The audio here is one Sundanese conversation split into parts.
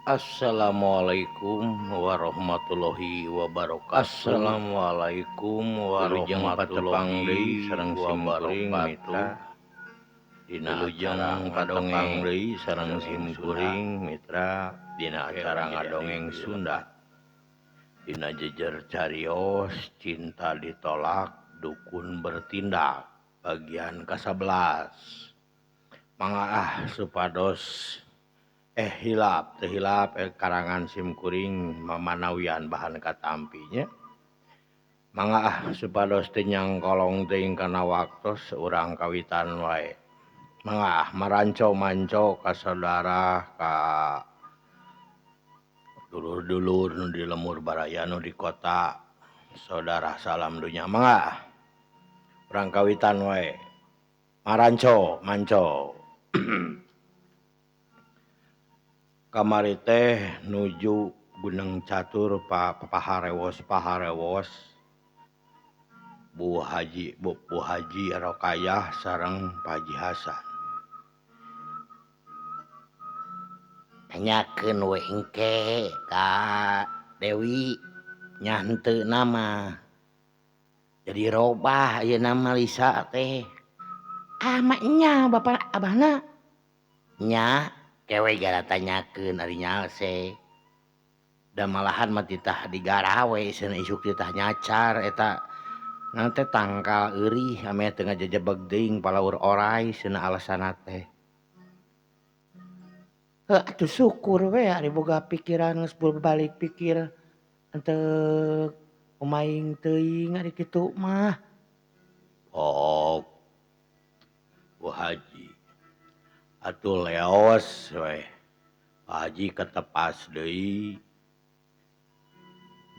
Assalamualaikum warahmatullahi wabarakatuh. Assalamualaikum warahmatullahi sareng simkuring mitra. Dina acara ngadongeng deui sareng simkuring mitra dina acara ngadongeng Sunda. Dina jejer carios cinta ditolak dukun bertindak bagian ka-11. Mangga ah supados hilap teu hilap karangan simkuring mamanawian bahan katampinya. Mangga ah supados teu nyangkolong teuing kana waktos urang kawitan wae. Mangga ah maranco manco ka saudara ka dulur-dulur nu di lemur baraya nu di kota saudara salam dunya. Mangga ah urang kawitan wae. Maranco manco. Kamari teh nuju Gunung Catur paharewos paharewos Bu Haji Bu Haji Rokayah sareng Pak Haji Hasan. Tanyakeun we engke ka Dewi nya henteu nama. Jadi robah ieu nama Lisa teh. Ah mah nya bapak abahna. Nya kewe gara tanyakeun ari nyalse. Da malahan mah titah digarawe cenah isuk titah nyacar eta naon teh tangkal eurih ame teu ngajejebeg teuing palaur orai cenah alasanna teh. Heuh atuh syukur we ari boga pikiran geus balik pikir henteu kumaing teuing ari kitu mah. Oh. Bu Haji atuh leos we. Pak Haji ketepas deui.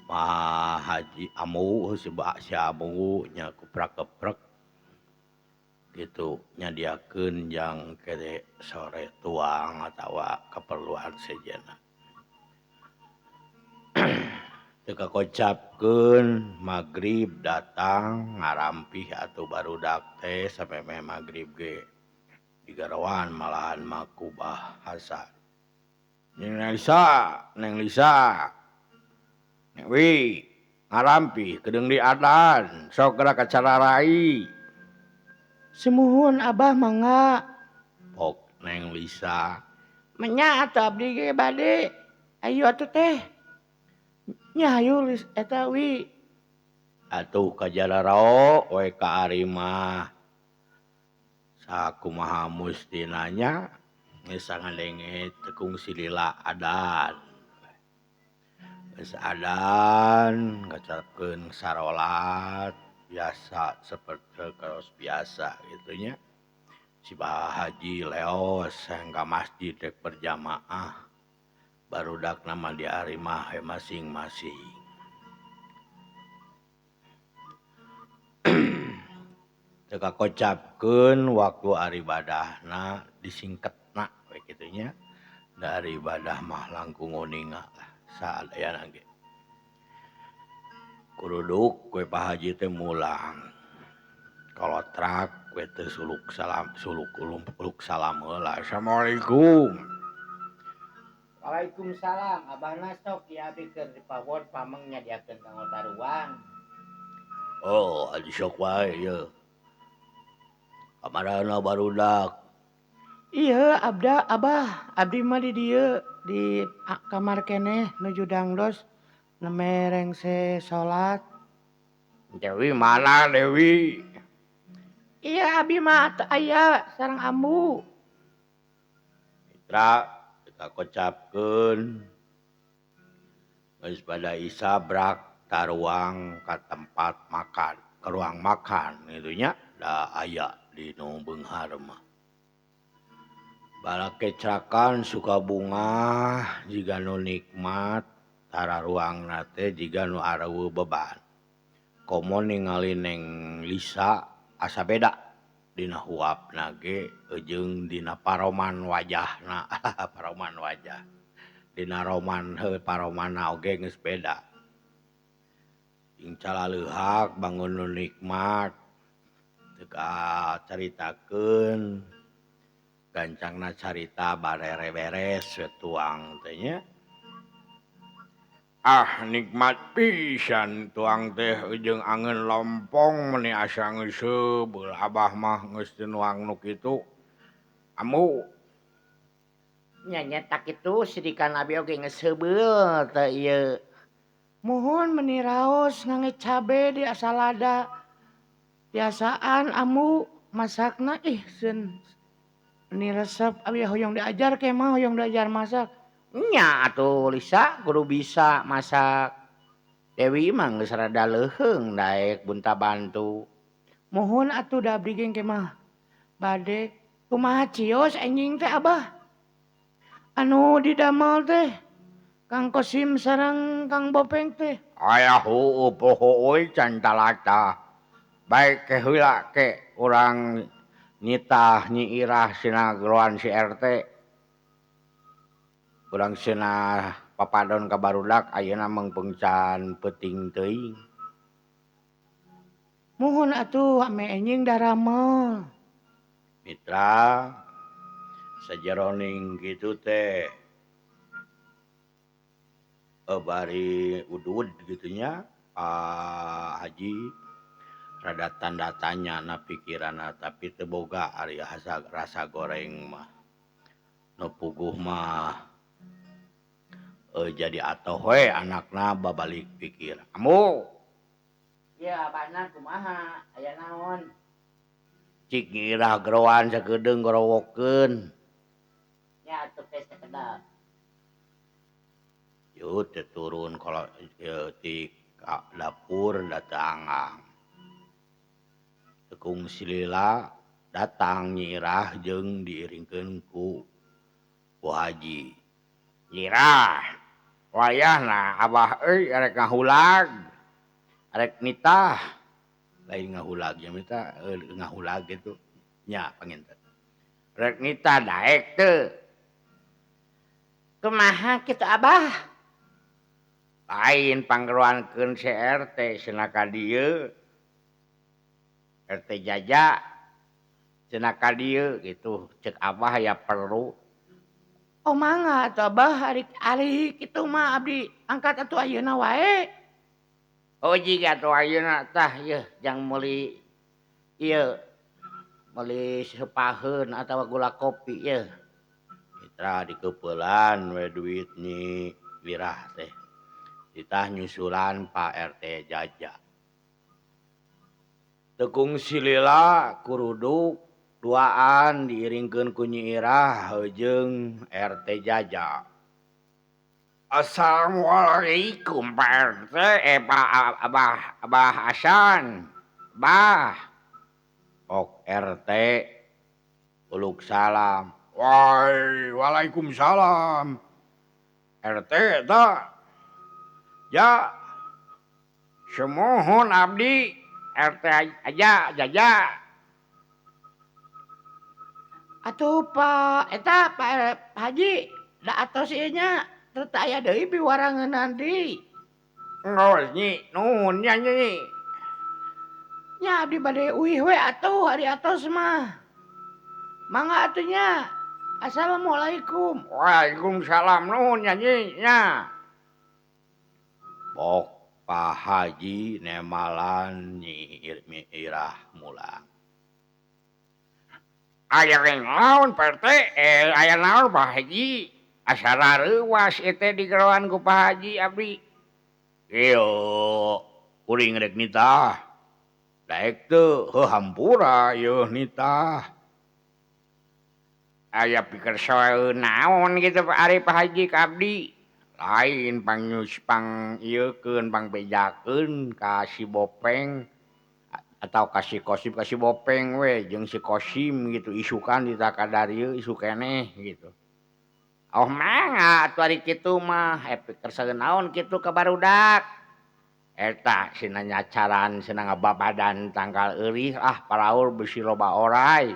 Pak Haji amu si amu nya kuprak-keprek gitu nyadiakeun jang kede sore tuang atawa keperluan sejenna. Teu kakocapkeun magrib datang ngarampih atuh barudak teh samemeh magrib ge digarawan malahan mah ku Bah Hasan. Neng Lisa, Neng Lisa. Neng Wi, ngarampih kedeung di adan, sok geura ka cararai. Sumuhun abah mangga. Pok Neng Lisa. Menya atuh abdi ge bade. Ayo atuh teh. Nya hayu lis eta Wi. Atuh ka jararo we ka ari mah. Sakumaha mustina nya geus sangadenge teu kungsi lila adan. Geus adan ngacarkeun sarolat biasa seperti kaos biasa kitu nya. Si Bah Haji leos hayang ka masjid rek berjamaah. Barudakna mah di ari mah masing-masing. Teu kakocapkeun waktu ari ibadahna disingketna we kitu nya. Da ari ibadah mah langkung uninga lah saadayana ge. Kuruduk we Pak Haji teh mulang. Kolotrak we teh suluk salam suluk uluk salam heula. Assalamualaikum. Waalaikumsalam. Abahna sok ieu abdi keur dipawon pameng nyadiakeun kanggo taruang. Oh, adi sok wae ieu. Kamarana barudak. Iya, abda abah, abdi mah di dieu di kamar keneh nuju dangdos nembe rengse salat. Dewi mana Dewi? Iya, abdi mah teu aya sareng ambu. Mitra teu kocapkeun. Geus pada Isa brak taruang ka tempat makan, ke ruang makan kitu nya da aya di nu beunghar mah. Balakecrakan suka bungah jiga nu nikmat tara ruangna teh jiga nu areuweuh beban. Komo ningali Neng Lisa asa beda dina huapna ge jeung dina paroman wajahna paroman wajah. Dina roman heuh paromana oge geus beda. Jeung calaleuhak bangun nu nikmat teu kacaritakeun gancangna carita barere beres we tuang teh nya. Ah nikmat pisan tuang teh jeung angeun lompong meni asa ngeuseubeuh abah mah geus teu nuang nu kitu. Ambu nya nya tak kitu sidikan abi oge geus heubeul teh ieu. Muhun meni raos ngangge cabe di asalada. Biasaan ambu masakna ih seun meni resep abi hoyong diajar ke mah hoyong diajar masak. Nya atuh Lisa kudu bisa masak. Dewi mah geus rada leuheung daek bunta bantu. Muhun atuh da abdi ge mah bade kumaha cios anjing teh abah. Anu didamel teh Kang Kosim sareng Kang Bopeng teh. Aya heueuh poho euy can talata. Baik ke heula ke urang nitah Nyi Irah sina geroan si RT. Urang cenah papadon ka barudak ayeuna meungpeung can peuting teuing. Muhun atuh ame enjing daramel. Mitra sajeroning kitu teh bari udud kitu nya Pak Haji rada tanda tanya na pikiranna tapi teu boga ari rasa goreng mah. Nu puguh mah jadi atoh we anakna babalik pikir. Ambu. Ya abahna kumaha aya naon? Cik Nyi Irah geroan sakedeung gorowokeun. Ya atuh teh sakedap. Yeuh teh turun kalau ti dapur datang. Tekung silila datang Nyi Irah jeung diiringkeun ku Bu Haji. Nyi Irah wayahna abah euy arek ngahulag arek nitah lain ngahulag nya mita ngahulag gitu nya panginten rek nitah daek teu kumaha kitu abah lain panggeroankeun si RT cenah ka dieu RT Jaja cenah ka dieu gitu cek abah ya perlu. Oh mangga atuh abah ari kitu mah abdi angkat atuh ayeuna wae. Oh jiga atuh ayeuna tah yeuh jang meuli ieu meuli sepaheun atawa gula kopi yeuh. Mitra dikeupelan we duit Nyi Irah teh. Ditah nyusulan Pak RT Jaja. Tekung silila kuruduk duaan diiringkeun ku Nyi Irah jeung RT Jaja. Assalamualaikum Pak RT, Pak Abah Abah Hasan. Bah. Ok RT uluk salam. Wai, waalaikumsalam. RT ta. Ya. Semohon abdi RT aja Jaja. Atuh Pak eta Pak Haji da atos ieu nya teu aya deui piwarangeunnan deui. Geus Nyi, nuhun nya Nyi. Nya abdi bade uih we atuh ari atos mah. Mangga atuh nya. Assalamualaikum. Waalaikumsalam nuhun nya Nyi nya. Bok Pak Haji nemalan Nyi Irah mulang. Aya naon Pak RT, aya naon Pak Haji? Asa rareuwas ieu teh digeroan ku Pak Haji abdi. Ieu kuring rek nitah. Daek teu heuh hampura ieu nitah. Aya pikir soeun naon kitu ari Pak Haji ka abdi. Lain pangnyus pang ieukeun pangbejakeun ka si Bopeng atau kasih Kosim kasih Bopeng we jeung si Kosim gitu isukan di takadarieu isu keneh gitu. Oh mangga atuh ari kitu mah pikir saeun naon kitu ka barudak. Eta sina nyacaran sina ngababadan tangkal eurih ah paraur bisi loba orai.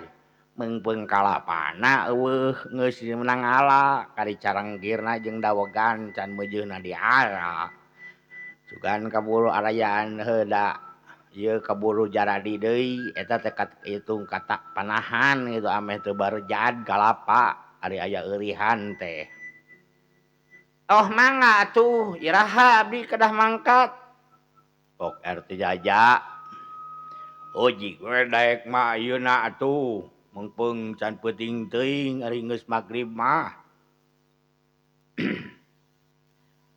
Meungpeung kalapana eueuh geus meunang ala kari caranggirna jeung dawegan can meujeuna diala. Sugan kaburu arayaan heula ieu kaburu jaradi deui eta teh hitung kata panahan gitu ameh teu barejad kalapa ari aya eurihan teh. Oh mangga atuh iraha abdi kedah mangkat. Pok RT Jaja. Ojig we daek mah ayeuna atuh meungpeung can peuting teuing ari geus magrib mah.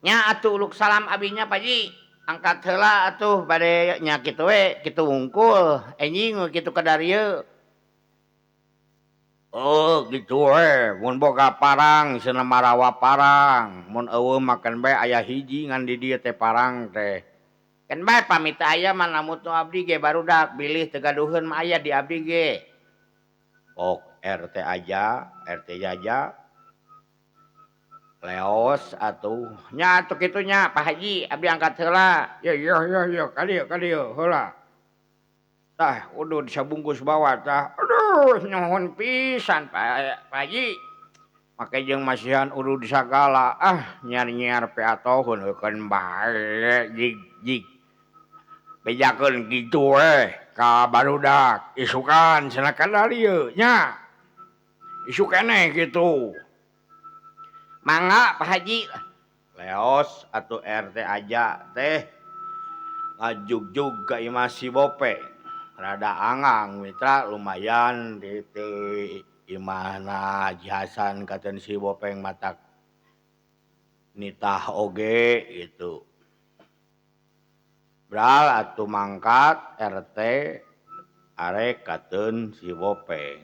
Nya atuh uluk salam abinya Pak Ji. Angkat heula atuh bade nya kitu we kitu wungkul enjing we kitu ka darieu. Oh gitu we mun boga parang cenah marawa parang mun eueuh mah keun bae aya hiji ngan di dieu teh parang teh. Keun bae pamit teu aya mah namut nu abdi ge barudak bilih teu gaduheun mah aya di abdi ge. Ok RT aja, RT Jaja. Leos atuh. Nya atuh kitu nya Pak Haji abdi angkat heula. Ya ya ya ya ka dieu heula. Tah udud sabungkus bawa tah. Aduh nuhun pisan Pak Haji. Make jeung masihan udud sagala ah nyiar-nyiar pe atohun heukeun bae jig jig. Bejakeun kitu we ka barudak isukan cenah ka dieu nya. Isuk keneh kitu. Mangga Pak Haji. Leos atuh RT aja teh ngajugjug ka imah si Bopeng. Rada angang mitra lumayan di imahna Haji Hasan katen si Bopeng matak nitah oge gitu. Bral atuh mangkat RT arek katen si Bopeng.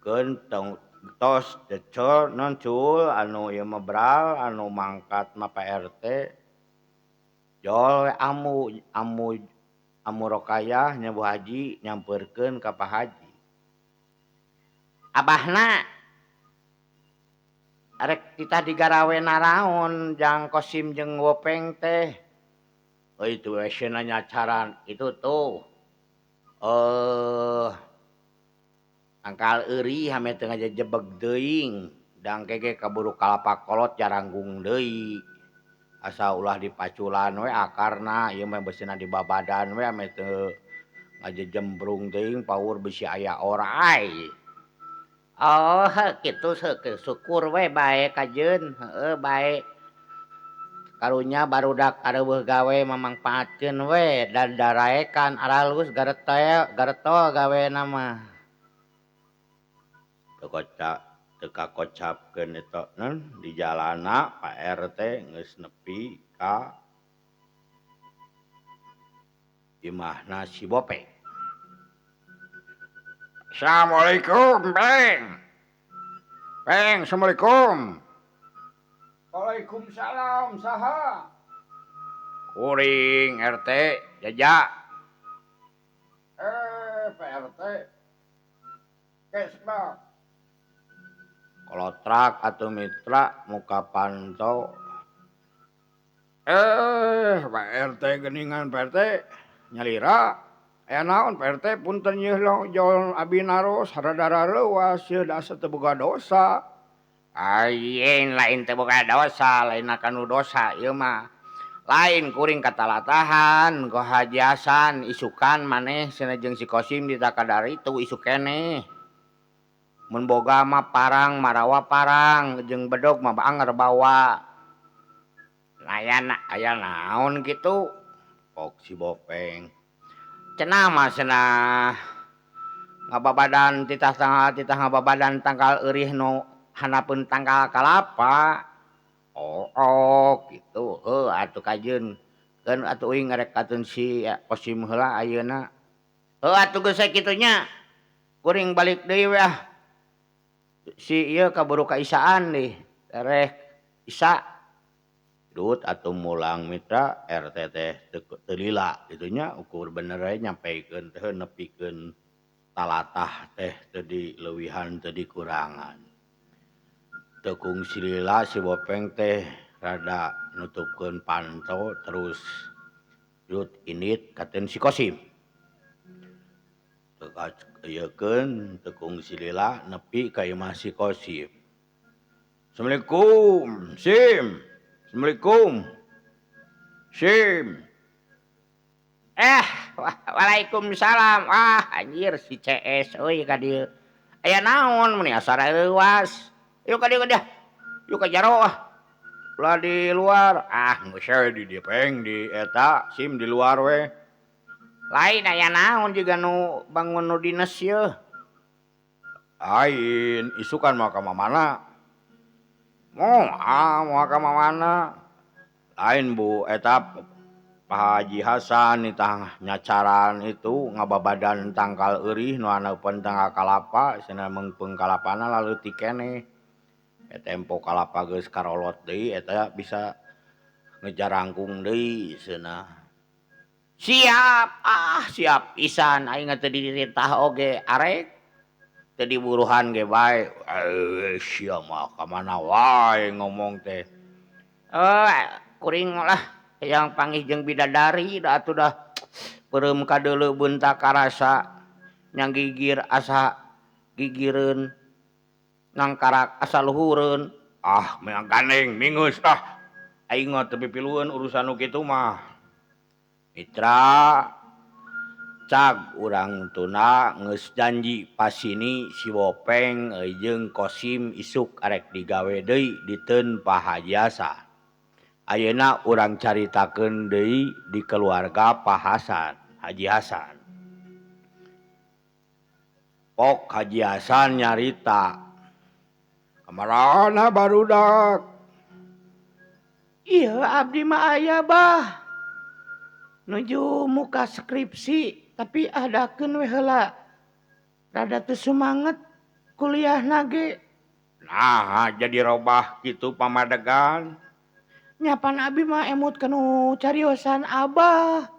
Keun tos decor non cul anu ieu mah bral anu mangkat mah Pak RT. Jol amu amu amu Rokayah nya Bu Haji nyamperkeun ka Pak Haji. Abahna arek titah digarawe naraon jang Kosim jeung Wopeng teh. Euy itu we cenah nyacaran itu tuh. Tangkal euri hame teu ngajejebeg teuing dang kege kaburu kalapa kolot jaranggung deui. Asa ulah dipaculan we akarna ieu mah beusina di babadan we ame teu ngajejembrung teuing paur bisi aya orai. Oh kitu syukur we bae kajeun heueuh bae. Karunya barudak areuweuh gawe mamangpaatkeun we dan daraekan aralus garetel garetol gawena mah. Teu kakocapkeun eta non di jalana Pak RT geus nepi ka imahna si Bopeng. Assalamualaikum, Beng. Beng, assalamualaikum. Waalaikumsalam, saha? Kuring RT Jaja. Pak RT. Kesna. Kolotrak atau mitra muka pantau. Pak RT geningan Pak RT nyalira. Aya naon Pak RT punten yeuh jol abi naros rada leuwas yeuh da asa teu boga dosa. Ayeun lain teu boga dosa, lain kanu dosa ieu mah. Lain kuring katalatahan ku Haji Hasan isukan maneh cenah jeung si Kosim ditakadar itu isuk keneh. Mun boga mah parang marawa parang jeung bedog mah anger bawa. Layana aya naon kitu? Pok si Bopeng. Cenah mah cenah ngababadan titah titah ngababadan tangkal eurih nu handapeun tangkal kalapa. Oh, oh kitu heuh atuh kajeun. Keun atuh uing ngarek kateun si Kosim heula ayeuna. Heuh atuh geus sakitu nya. Kuring balik deui we ah. Si ieu kaburu kaisaan deh, tereh isa. Dut atuh mulang mitra RT teh teu lila kitu nya ukur bener we nyampikeun teh nepikeun talatah teh teu dileuwihan teu dikurangan. Teu kungsi lila si Bopeng teh rada nutupkeun panto terus dut indit kateun si Kosim. Teu ieukeun teu kungsi lila nepi ka imah si Kosim. Assalamualaikum, Sim. Assalamualaikum. Sim. Waalaikumsalam. Wah, anjir si CS euy ka dieu. Aya naon mun asa leuwas. Yuk ka dieu ka dieu. Yuk ka jaro ah. Ulah di luar. Ah geus we di dieu peng di eta sim di luar we. Lain aya naon jiga nu bangun nu dines yeuh. Lain isukan moal ka mamana. Moal moal ka mamana. Lain Bu eta Pak Haji Hasan nitah nyacaran itu ngababadan tangkal eurih nu haneupeun tangkal kalapa cenah meungpeung kalapana laleutik keneh. Eta empo kalapa geus karolot deui eta bisa ngejarangkung deui cenah. Siap, ah siap pisan aing teh dititah oge arek teu diburuhan ge bae. Sia mah ka mana wae ngomong teh. Kuring lah yang panggih jeung bidadari da atuh dah peureum kadeuleu beunta karasa nyang gigir asa gigireun nangkarak asa luhureun. Ah meang gandeng mingus ah aing mah teu pipilueun urusan nu kitu mah. Mitra cag urang tuna geus janji pasini si Wopeng jeung Kosim isuk arek digawe deui diteun Pak Haji Hasan. Ayeuna urang caritakeun deui di keluarga Pak Hasan, Haji Hasan. Pok Haji Hasan nyarita, kamarana barudak? Ieu abdi mah aya bah. Nuju muka skripsi tapi adakeun we heula. Rada teu sumanget kuliahna ge. Nah, jadi robah kitu pamadegan. Nyapan abi mah emut kanu cariosan abah.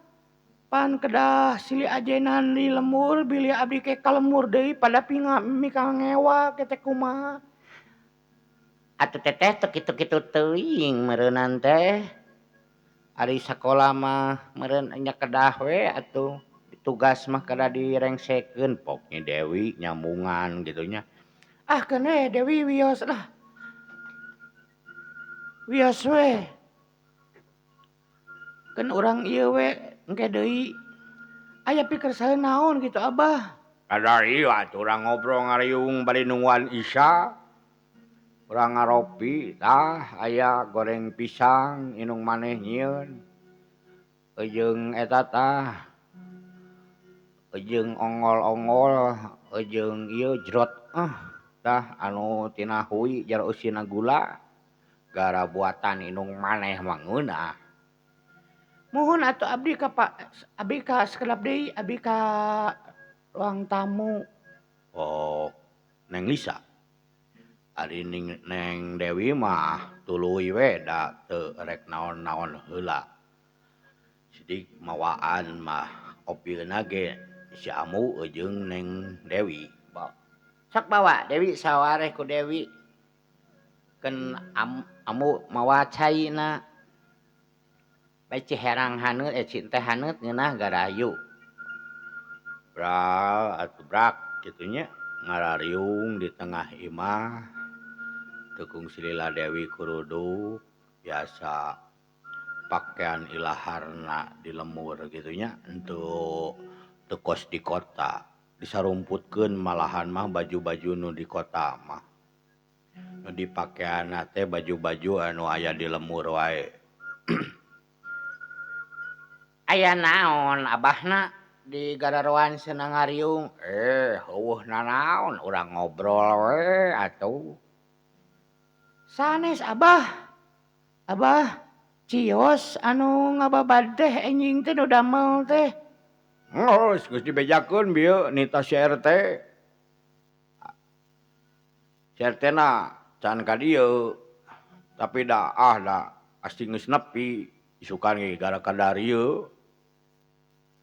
Pan kedah silih ajenan di lemur bilih abdi ke kalemur deui pada pinga mika ngewa ke teh kumaha. Atuh teteh teu kitu-kitu teuing meureunnan teh. Ari sakola mah meureun nya kedah we atuh tugas mah kedah direngsekeun pok Nyi Dewi nyambungan kitu nya. Ah keun we Dewi wios lah. Wios we. Keun urang ieu we engke deui. Aya pikersaeun naon kitu abah. Ada ieu atuh urang ngobrol ngariung bari nungguan Isya. Urang ngaropi tah aya goreng pisang inung maneh nyieun. Jeung eta tah. Jeung ongol-ongol, jeung ieu jerot ah tah anu tina hui jaro eusina gula. Gara buatan inung maneh mah ngeunah. Muhun atuh abdi ka Pak, abdi ka sakedap deui, abdi ka ruang tamu. Oh, Neng Lisa. Ari Neng Dewi mah tuluy we da teu rek naon-naon heula. Sidik mawaan mah opilna ge si Amu jeung Neng Dewi. Sok bawa Dewi sawareh ku Dewi. Keun Amu mawa caina. Bae ciherang haneut cinte haneut ngeunah garayu. Brak atuh brak kitu nya ngarariung di tengah imah. Tekung silila Dewi kuruduk biasa pakaian ilaharna di lemur kitu nya henteu teu kos di kota disarumputkeun malahan mah baju-baju nu di kota mah. Nu dipakeanna teh baju-baju anu aya di lemur wae. Aya naon abahna di gararoan cenah ngariung? Heueuh nanaon urang ngobrol we atuh. Sanes abah. Abah cios anu ngababad teh enjing teh nu damel teh. Geus geus dibejakeun bieu nita si RT. Si RT na can ka dieu. Tapi da ah da asti geus nepi isukan ge gara kadarieu.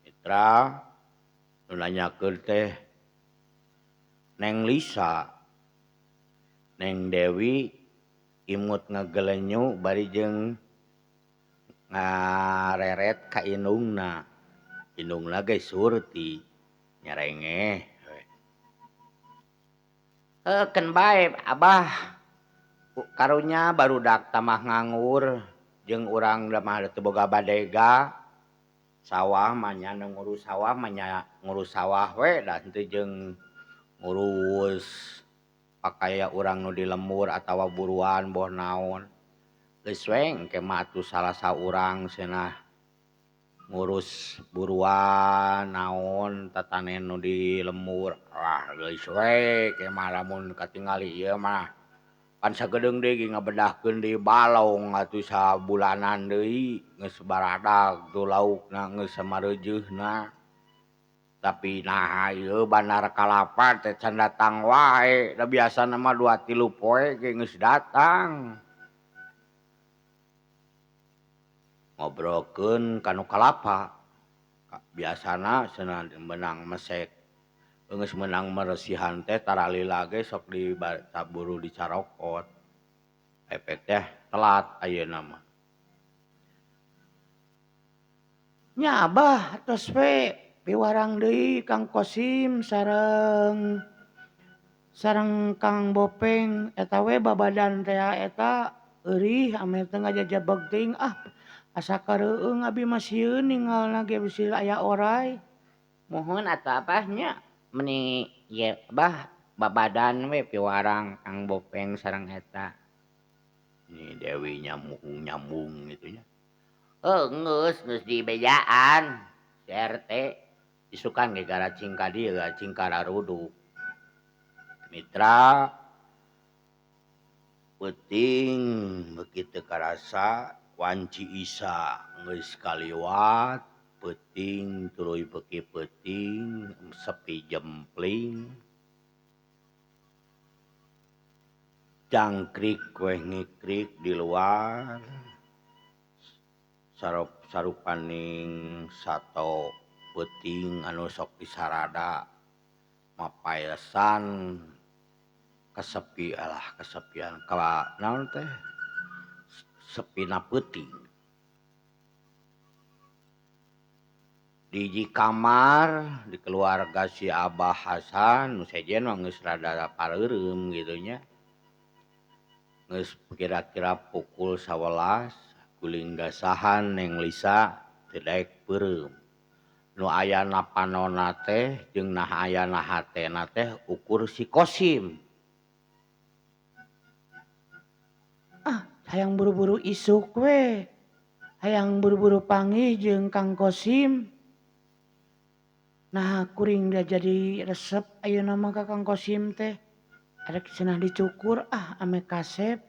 Mitra nu nanyakeun teh Neng Lisa. Neng Dewi imut ngagelenyu bari jeung ngareret ka indungna. Indungna ge Surti nyarengeh we. Keun bae abah. Karunya barudak tamah nganggur jeung urang mah teu boga badega. Sawah mah nya nu ngurus sawah mah nya ngurus sawah we da henteu jeung ngurus pakaya urang nu di lembur atawa buruan boh naon. Geus we engke mah atuh salah saurang cenah ngurus buruan naon tatanen nu di lembur. Wah geus we ke mah lamun katingali ieu mah. Pan sagedeung deui ge ngabedahkeun deui balong atuh sabulanan deui geus baradag tuh laukna geus samareujeuna. Tapi naha ieu bandar kalapa teh can datang wae, da biasana mah 2-3 poe ge geus datang. Ngobrolkeun ka nu kalapa. Biasana cenah meunang mesek geus meunang meresihan teh taralila ge sok diburu dicarokot. Efek teh telat ayeuna mah. Nya Abah tos we piwarang deui Kang Kosim sareng Kang Bopeng eta we babadan teh eta eurih ame teu ngajajabeg teuing ah asa kareueung abi mah sieun ningalna ge bisi aya oray. Muhun atuh Abah nya meni ieu Bah babadan we piwarang Kang Bopeng sareng eta. Ini Dewi nyambung gitu nya. Heuh geus geus dibejaan si RT. Isukan ge garacing ka dieu gacing ka raruduk. Mitra peuting beuki teu karasa wanci Isa geus kaliwat peuting tuluy beuki peuting sepi jempling. Jangkrik weh ngikrik di luar sarupaning sato peuting anu sok disarada mapaesan kesepi alah kesepian kala naon teh sepina peuting. Di hiji kamar di keluarga si Abah Hasan nu sejen mah geus rada pareureum kitu nya. Geus kira-kira pukul 11 guling gasahan Neng Lisa teu daek peureum. Nu ayana panonna teh jeung nah ayana hatena teh ukur si Kosim. Ah, hayang buru-buru isuk we. Hayang buru-buru panggih jeung Kang Kosim. Nah, kuring da jadi resep ayeuna mah ka Kang Kosim teh. Arek cenah dicukur ah ame kasep.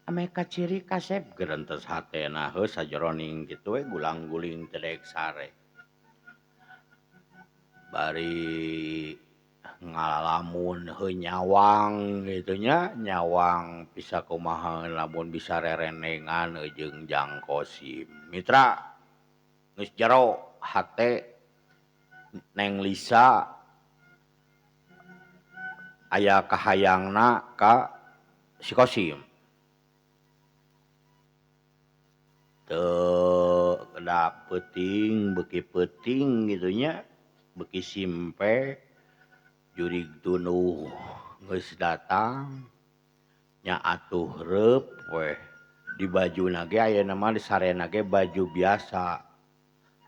Ame kaciri kasep gerentes hatena heuh sajeroning kitu we gulang-guling teu daek sare. Bari ngalalamun heuh nyawang kitu nya, nyawang bisa kumaha lamun bisa rerendengan jeung Jang Kosim. Mitra geus jero hate Neng Lisa aya kahayangna ka si Kosim. Teu da peuting beuki peuting kitu nya, beuki simpe jurig tunuh geus datang nya atuh reup weh di bajuna ge ayeuna mah disarena ge baju biasa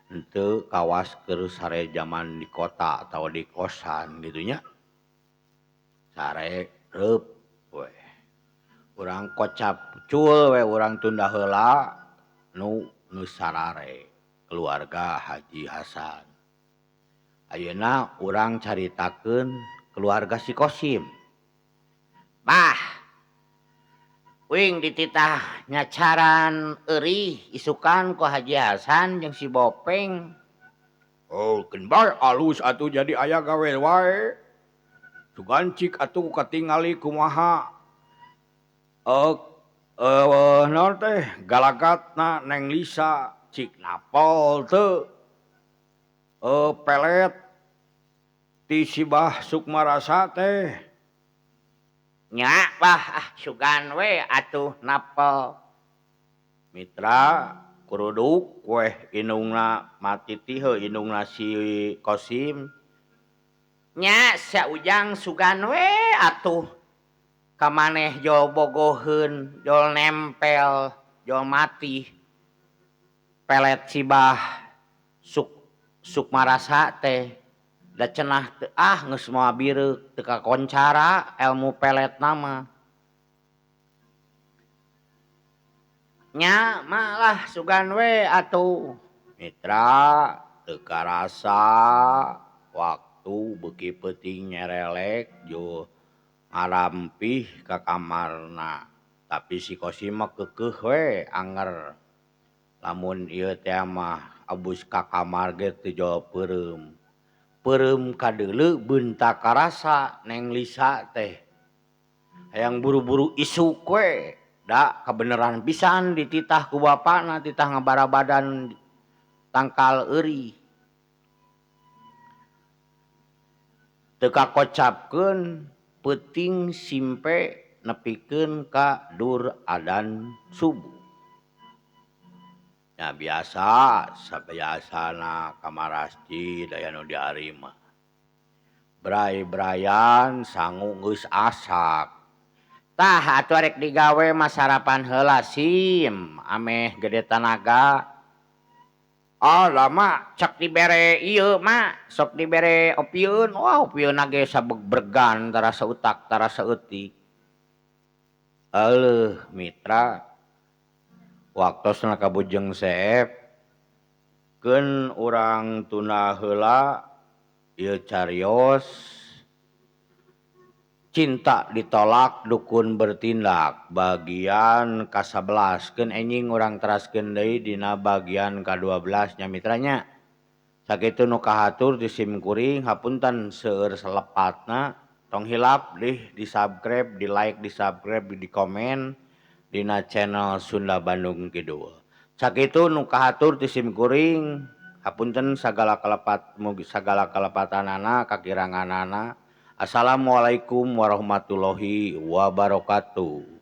henteu kawas keur sare jaman di kota atawa di kosan kitu nya. Sare reup weh urang kocap cul we urang tunda heula nu geus sarare keluarga Haji Hasan. Ayeuna urang caritakeun keluarga si Kosim. Bah, uing dititah nyacaran eurih isukan ku Haji Hasan jeung si Bopeng. Oh, keun bae alus atuh jadi aya gawe wae. Sugan cik atuh katingali kumaha. Naon teh galagatna Neng Lisa cik napol teu. Pelet ti si Bah Sukmarasa teh. Nya bah ah sugan we atuh napel. Mitra kuruduk weh indungna mati heuh indungna si Kosim. Nya saujang sugan we atuh ka maneh jol bogoheun, jol nempel, jol mati. Pelet si Bah Sukmarasa teh. Da cenah teu ah geus moal bireuk teu kakoncara elmu peletna mah. Nya mah lah sugan we atuh. Mitra teu karasa waktu beuki peuting nyerelek jo ngarampih ka kamarna. Tapi si Kosim mah keukeuh we anger. Lamun ieu teh mah abus ka kamar ge teu jol peureum. Peureum kadeuleu beunta karasa Neng Lisa teh. Hayang buru-buru isuk we. Da kabeneran pisan dititah ku bapana titah ngabarabadan tangkal eurih. Teu kakocapkeun peuting simpe nepikeun ka dur adan subuh. Nya biasa sabiasana ka marasjid aya nu diari mah. Bray-brayan sangu geus asak. Tah atuh arek digawe mah sarapan heula sim ameh gede tanaga. Oh lama cek dibere ieu mah sok dibere opieun wah opieunna ge sabeg-bregan tara sautak tara saeutik. Aleuh mitra waktosna ka Bujeng Seep keun urang tunda heula ieu carios Cinta ditolak dukun bertindak bagian ka-11 keun enjing urang teraskeun deui dina bagian ka-12 nya mitra nya. Sakitu nu kahatur ti sim kuring hapunten seueur salepatna tong hilap dih di subscribe, di like, di subscribe, di komen dina channel Sunda Bandung Kidul. Sakitu nu kahatur ti sim kuring hapunten sagala kalepat mugi sagala kalepatanana kakiranganana. Assalamualaikum warahmatullahi wabarakatuh.